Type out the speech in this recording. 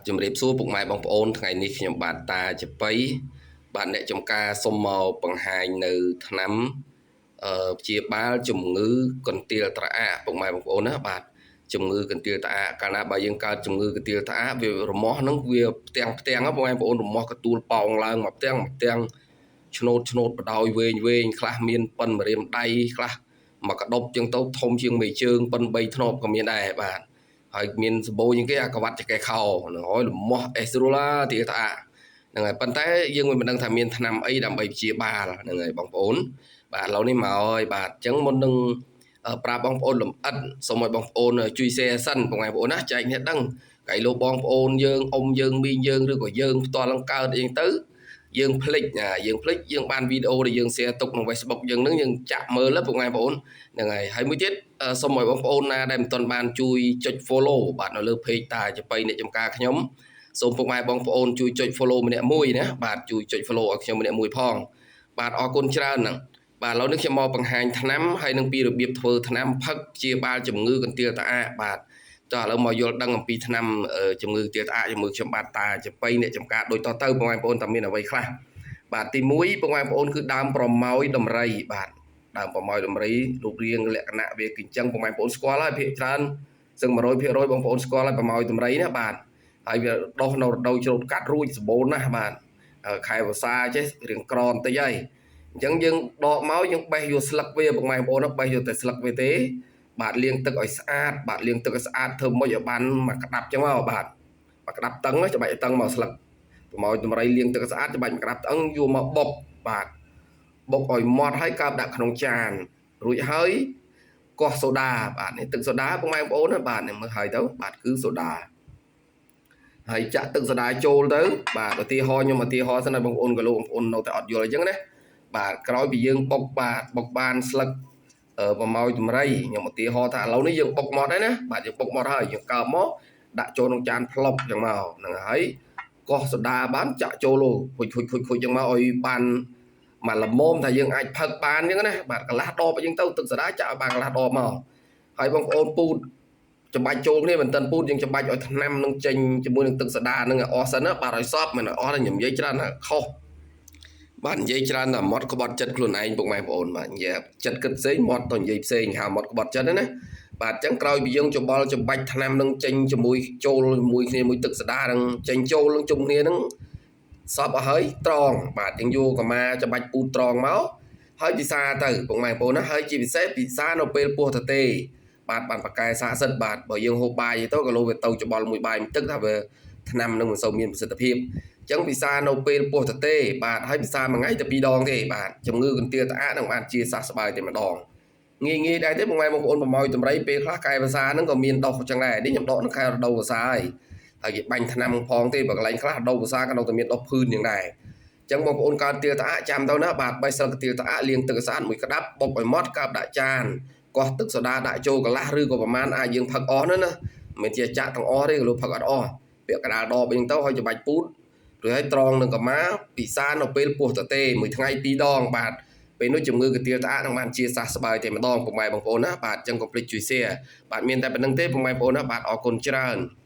ជំរាបសួរពុកម៉ែបងប្អូនថ្ងៃនេះខ្ញុំបាទតាចប៉ីបាទអ្នកចំការសូមមកបង្ហាញនៅថ្នាំព្យាបាលជំងឺកន្ទៀលត្រអាកពុកម៉ែបងប្អូនណាបាទជំងឺកន្ទៀលត្រអាកកាលណាបើយើងកើតជំងឺកន្ទៀលត្រអាកវារមាស់ហ្នឹងវាផ្ទាំងផ្ទាំងពុកម៉ែបងប្អូនរមាស់កទួលប៉ោងឡើងមកផ្ទាំងមកផ្ទាំងឆ្នោតឆ្នោតបដោយវែងវែងខ្លះមានប៉ុនម្រាមដៃខ្លះមកកដប់ជាងទៅធំជាងមេជើងប៉ុន3ធ្នប់ក៏មានដែរបាទហើយមានសម្បូរជាងគេអាកវ៉ាត់ចកេខោហ្នឹងហើយលមាស់អេស្រូឡាទីថាហ្នឹងហើយប៉ុន្តែយើងមិនដឹងថាមានថ្នាំអីដើម្បីព្យាបាលហ្នឹងហើយបងប្អូនបាទឥឡូវនេះមកហើយបាទអញ្ចឹងមុននឹងប្រាប់បងប្អូនលំអិតសូមឲ្យបងប្អូនជួយ share សិនបងប្អូនណាចែកគ្នាដឹងកៃលោកបងប្អូនយើងអ៊ំយើងមីងយើងឬក៏យើងផ្ទាល់នឹងកើតអីទៅយើងភ្លេចយើងភ្លេចយើងបានវីដេអូដែលយើង share ទុកក្នុង Facebook យើងនឹងយើងចាក់មើលពុកម៉ែបងប្អូនហ្នឹងហើយហើយមួយទៀតសូមឲ្យបងប្អូនណាដែលមិនទាន់បានជួយចុច follow បាទនៅលើ page តាចប៉ីអ្នកចំការខ្ញុំសូមពុកម៉ែបងប្អូនជួយចុច follow ម្នាក់មួយណាបាទជួយចុច follow ឲ្យខ្ញុំម្នាក់មួយផងបាទអរគុណច្រើនហ្នឹងបាទឥឡូវនេះខ្ញុំមកបង្ហាញថ្នាំហើយនឹងពីរបៀបធ្វើថ្នាំផឹកព្យាបាលជំងឺកន្ទៀលត្អាកបាទចុះឥឡូវមកយល់ដឹងអំពីថ្នាំជំងឺកន្ទៀលត្អាកជាមួយខ្ញុំបាទតាចប៉ីអ្នកចំការដូចតទៅបងប្អូនតើមានអ្វីខ្លះបាទទី1បងប្អូនគឺដើមប្រម៉ោយដំរីបាទដើមប្រម៉ោយដំរីរូបរាងលក្ខណៈវាគឺអញ្ចឹងបងប្អូនស្គាល់ហើយភាគច្រើនសឹង100%បងប្អូនស្គាល់ហើយប្រម៉ោយដំរីណាបាទហើយវាដុះនៅរដូវច្រូតកាត់រួចសម្បូរណាស់បាទខែវស្សាចេះរៀងក្របន្តិចហើយអញ្ចឹងយើងដកមកយើងបេះយកស្លឹកវាបងប្អូនបេះយកតែស្លឹកវាទេបាទលាងទឹកឲ្យស្អាតបាទលាងទឹកឲ្យស្អាតធ្វើម៉េចឲ្យបានមកក្តាប់ចឹងមកបាទមកក្តាប់តឹងច្បាច់តឹងមកស្លឹកប្រម៉ោយដំរីលាងទឹកស្អាតច្បាច់មកក្តាប់តឹងយកមកបុកបាទបុកឲ្យម៉ត់ហើយកើបដាក់ក្នុងចានរួចហើយកោះសូដាបាទនេះទឹកសូដាបងប្អូនណាបាទនេះមើលហើយទៅបាទគឺសូដាហើយចាក់ទឹកសូដាចូលទៅបាទឧទាហរណ៍ខ្ញុំឧទាហរណ៍សិនឲ្យបងប្អូនកលោកបងប្អូននៅតែអត់យល់អញ្ចឹងណាបាទក្រោយពីយើងបុកបាទបុកបានស្លឹកប្រម៉ោយតម្រៃខ្ញុំឧទាហរណ៍ថាឥឡូវនេះយើងបុកមកហើយណាបាទយើងបុកមកហើយយើងកើបមកដាក់ចូលក្នុងចានផ្លុកចឹងមកហ្នឹងហើយកោះសូដាបានចាក់ចូលខុចខុចខុចខុចចឹងមកឲ្យបានមកល្មមថាយើងអាចផឹកបានអញ្ចឹងណាបាទកន្លះដបអញ្ចឹងទៅទឹកសូដាចាក់ឲ្យបានកន្លះដបមកហើយបងប្អូនពូតច្បាច់ចូលគ្នាមិនតិនពូតយើងច្បាច់ឲ្យថ្នាំនឹងចេញជាមួយនឹងទឹកសូដានឹងឲ្យអស់សិនណាបាទឲ្យសពមិនឲ្យអស់ទេខ្ញុំនិយាយច្រើនណាខុសបាទនិយាយច្រើនតែមាត់ក្បត់ចិត្តខ្លួនឯងពុកម៉ែបងប្អូនបាទនិយាយចិត្តគិតផ្សេងមាត់ទៅនិយាយផ្សេងហៅមាត់ក្បត់ចិត្តណាបាទអញ្ចឹងក្រោយពីយើងច្បល់ច្បាច់ថ្នាំនឹងចេញជាមួយចូលជាមួយគ្នាមួយទឹកសូដានឹងចេញចូលនឹងជុំគ្នានឹងសពអស់ហើយត្រង់បាទយើងយកកម្មាច្បាច់ពូតត្រង់មកហើយពិសាទៅពុកម៉ែបងប្អូនណាហើយជាពិសេសពិសានៅពេលពោះទទេបាទបានបកែសាកសិតបាទបើយើងហូបបាយទៅក៏លោវាទៅច្បល់មួយបាយមួយទឹកថាវាថ្នាំនឹងមិនសូវមានប្រសិទ្ធភាពអញ្ចឹងពិសានៅពេលពោះទទេបាទហើយពិសាមួយថ្ងៃតែ2ដងទេបាទជំងឺកន្ទៀលត្អាកនឹងបានជាសះស្បើយតែម្ដងងាយងាយដែរទេបងប្អូនប្រម៉ោយតម្រៃពេលខ្លះកែភាសាហ្នឹងក៏មានដុះចឹងដែរនេះខ្ញុំដកនៅខែរដូវវស្សាហើយហើយគេបាញ់ថ្នាំផងទេបើកន្លែងខ្លះរដូវវស្សាក៏នៅតែមានដុះភឿនយ៉ាងដែរអញ្ចឹងបងប្អូនកើតទៀលត្អាកចាំទៅណាបាទបេះស្លឹកទៀលត្អាកលាងទឹកស្អាតមួយក្តាប់បុកឲ្យម៉ត់កើបដាក់ចានកោះទឹកសូដាដាក់ចូលកន្លះឬក៏ប្រហែលអាចយើងផឹកអស់នោះណាមិនជាចាក់ទាំងអស់ទេក៏លោកផឹកអត់អស់ពាក់កដាលដបអញ្ចឹងទៅហើយច្បាច់ពូតឬឲ្យត្រង់នឹងកម្មាពិសានៅពេលពោះតទេមួយថ្ងៃ2ដងបាទពេលនោះជំងឺកន្ទៀលត្អាកនឹងបានជាសះស្បើយតែម្ដងពុកម៉ែបងប្អូនណាបាទអញ្ចឹងកុំភ្លេចជួយ share បាទមានតែប៉ុណ្្នឹងទេពុកម៉ែបងប្អូនណាបាទអរគុណច្រើន។